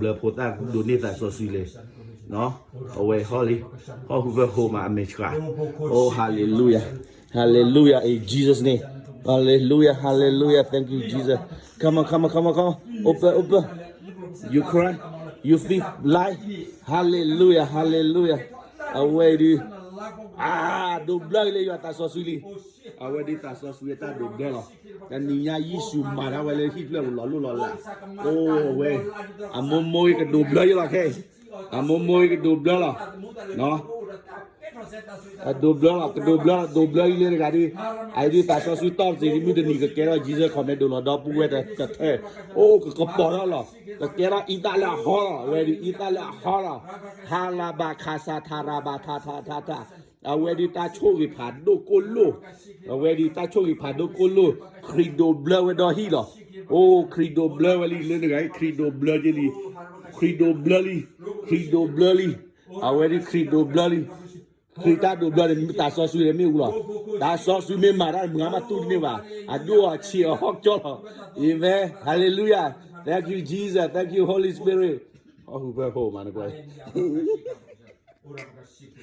ဘျၢဖိသၣ်ဒိးန့ၢ်သးစီဆှံလံ, အဝဲဟီၣ်လံ, ဟီၣ်ဟူးဖၢဟိးမးအမဲာ်ဆှး, Oh, hallelujah, hallelujah, in Jesus' name, hallelujah, hallelujah, thank you, Jesus, come on, come on, come on, come on, open, open, you cry, you feel light, hallelujah, hallelujah, အဝဲဒုး, အါ, ဒိးဘျၢလၢယွၤသးစီဆှံလံ, အဝဲဒုးသးစီဆှံအတၢ်ဒိးဘျၢလီၤ, တနံၤညါယ့ၣ်ၡူးမၤတၢ်ဝဲလၢဟံၣ်ဖျၢၣ်ပူၤလီၤလိၢ်လီၤလး, အိၣ်ဝဲ, အမိၢ်မိၢ်အံၤကဒိးဘျၢယလီၤခဲအံၤ, အမိၢ်မိၢ်အံၤကဒိးဘျၢလီၤ, ကဒိးဘျၢလီၤ, ကဒိးဘျၢလီၤ, ဒိးဘျၢအံၤလၢတဂၤဒုး, အအံၤဒုးသးစီဆှံတီၢ်စ့ၢ်ဒ်မုၢ်တနံၤကကဲထီၣ် Jesus ခီမ့ၢ်ဒိးလီၤဒီပုၢ်ဝဲၢ်တကထၢၣ်, အိၣ်ကကပီၤထီၣ်လီၤ, ကကဲထီၣ်အံသၣ်လၢအဟီလီၤ, အဝဲဒုးအံသၣ်လၢအဟီလီၤ, ဟါလၤဘၤခးစးထးရၤဘၤထးထးထးထး အဝဲဒုးတၢ်ဆိၣ်ဂ့ၤဖးဒိၣ်ကိၢ်လိၣ်, အဝဲဒုးတၢ်ဆိၣ်ဂ့ၤဖးဒိၣ်ကိၢ်လိၣ်, ခရံာ်ဒိးဘျၢဝဲဒီးဟံၣ်လီၤ, အိၣ်ခရံာ်ဒိးဘျၢဝဲလံလၢနဂၤအံၤ, ခရံာ်ဒိးဘျၢက့ၤလံ, ခရံာ်ဒိးဘျၢလံ, ခရံာ်ဒိးဘျၢလံ, အဝဲဒုးခရံာ်ဒိးဘျၢလံ, ခရံာ်တၢ်ဒိးဘျၢန့ၣ် သးစီဆှံန့ၣ်မ့ၣ်အူလီၤ, သးစီဆှံမ့ၢ်မၤတၢ်မုၢ်ဂၤမးတူၢ်တန့ၢ်ဘၣ်, အဒိၣ်အဆံးအဟီၣ်ကၠီလီၤ, Amen, hallelujah, thank you Jesus, thank you Holy Spirit, ဟီၣ်ဟူးဖၢဟိးမးနကွၢ်